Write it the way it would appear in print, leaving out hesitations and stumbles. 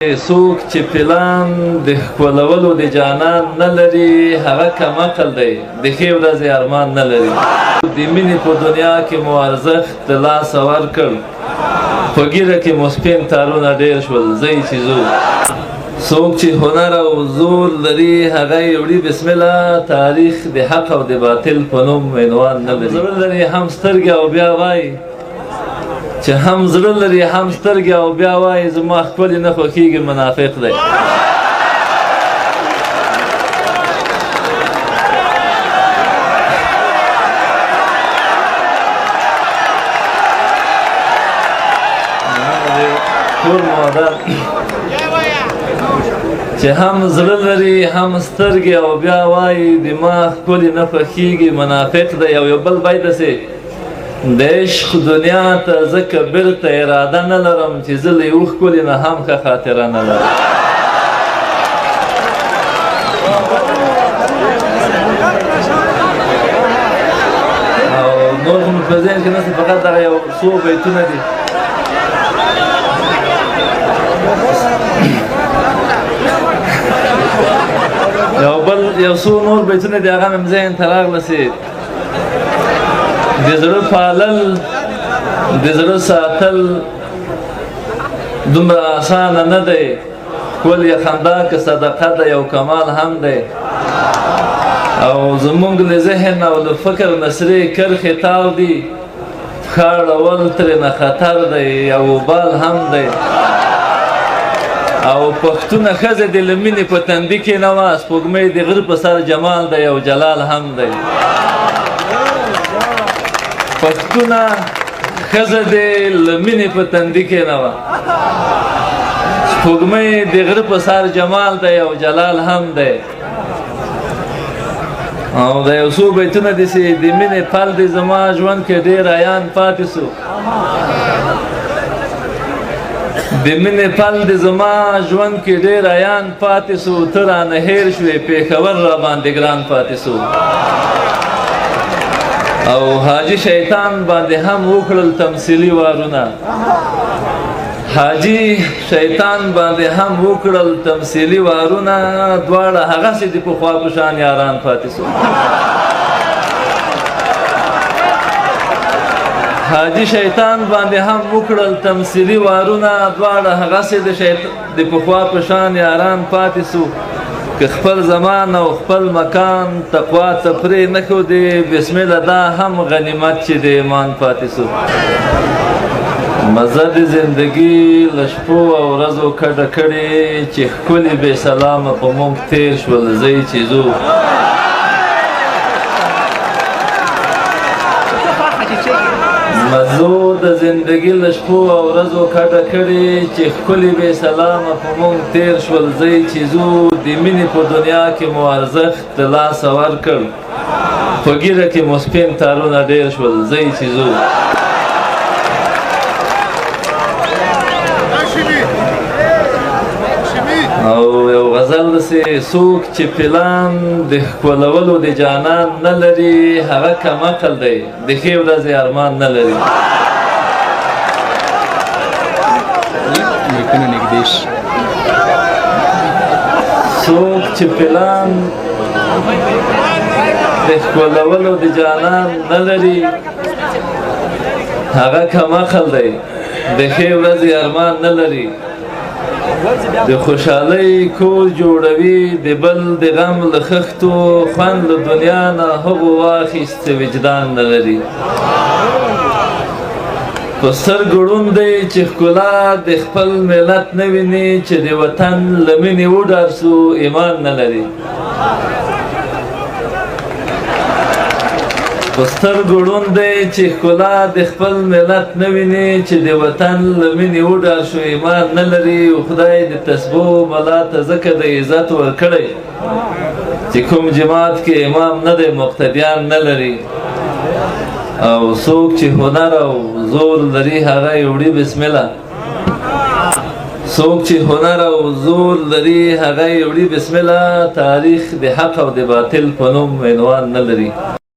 څوک چې پلان د ښکلولو د جانان نه لري هغه کم عقل دی، د ښې ورځې ارمان نه لري. د مینې په دنیا کې مو ارزښت د لاسه ورکړ، په ږیره کې مو سپین تارونه ډېر شول، ځئ چې ځو. څوک چې هنر او زور لري هغه یې وړي بسم الله، تاریخ د حق او د باطل په نوم عنوان نه لري. زړه لري هم سترګې او بیا وایي چې هم زړه لري هم سترګې او بیا وایي زما ښکلې نه خوښېږي، منافق دی. کور مو ودان. چې هم زړه لري هم سترګې او بیا وایي د ما ښکلې نه خوښېږي، منافق دی. او یو بل باید داسې د عشق دنیا ته ځکه بیرته اراده نه لرم چې زه له یو ښکلي نه هم ښه خاطره نه لرم. او نور خو مې په ذهن کې نشته، فقط دغه یو څو بیتونه دي. یو بل یو څو نور بیتونه دي، هغه مې ذهن ته راغله چې د زړه پالل د زړه ساتل دومره اسانه نه دی، ښکل یې خندا که صدقه ده یو کمال هم دی. او زمونږ له ذهن او له فکر نه سرې کرښې تاو دي، پښه اړول ترېنه خطر دی او وبال هم دی. او پښتونه ښځه دې له مینې په تندي کښېنوه، سپوږمۍ د غره په سر جمال دی او جلال هم دی. پښتونه ښځه دې له مینې په تندي کښېنوه، سپوږمۍ د غره په سر جمال دی او جلال هم دی. او د یو څو بیتونه دي چې د مینې پل دی زما ژوند کې ډېر عیان پاتې سو، د مینې پل دی زما ژوند کې ډېر عیان پاتې سو، ته رانه هېر شوې پېښور را باندې ګران پاتې سو. او حاجي شیطان باندې هم وکړل تمثیلي وارونه، حاجي شیطان باندې هم وکړل تمثیلي وارونه، دواړه هغسې د پخوا په شان یاران پاتې سو. حاجي شیطان باندې هم وکړل تمثیلي وارونه، دواړه هغسې د پخوا په شان یاران پاتې سو. که خپل زمان او خپل مکان تقوا ته پرې نه ښودې، بسم الله دا هم غنیمت چې د ایمان پاتې سو. مزه د زندګي له شپو او ورځو کډه کړې، چې ښکلي بې سلامه په موږ تېر شول، ځئ چې ځو. مزو د زندګي له شپو او ورځو کډه کړې، چې ښکلي بې سلامه په موږ تېر شول، ځئ چې ځو. د مینې په دنیا کې مو ارزښت د لاسه ورکړ، په ږیره کې مو سپین تارونه ډېر شول، ځئ چې ځو. او یو غزل داسې څوک چې پلان د ښکلولو د جانان نه لري هغه کم عقل دی، د ښې ورځې ارمان نه لري. لیکنه نږدې شي. څوک چې پلان د ښکلولو د جانان نه لري هغه کم عقل دی، د ښې ورځې ارمان نه لري. د خوشحالۍ کور جوړوي د بل د غم له خښتو، خوند له دنیا نه هغو واخیست چې وجدان نه لري. په سترګو ړوند دی چې ښکلا د خپل ملت نه ویني، چې د وطن له مینې وډار سو ایمان نه لري. په سترګو ړوند دی چې ښکلا د خپل ملت نه ویني، چې د وطن له مینې وډار شو ایمان نه لري. او خدای د تسبو ملا ته ځکه د عزت ورکړی چې کوم جماعت کې امام نه دی مقتدیان نه لري. او څوک چې هنر او زور لري هغه یې وړي بسم الله، څوک چې هنر او زور لري هغه یې وړي بسم الله، تاریخ د حق او د باطل په نوم عنوان نه لري.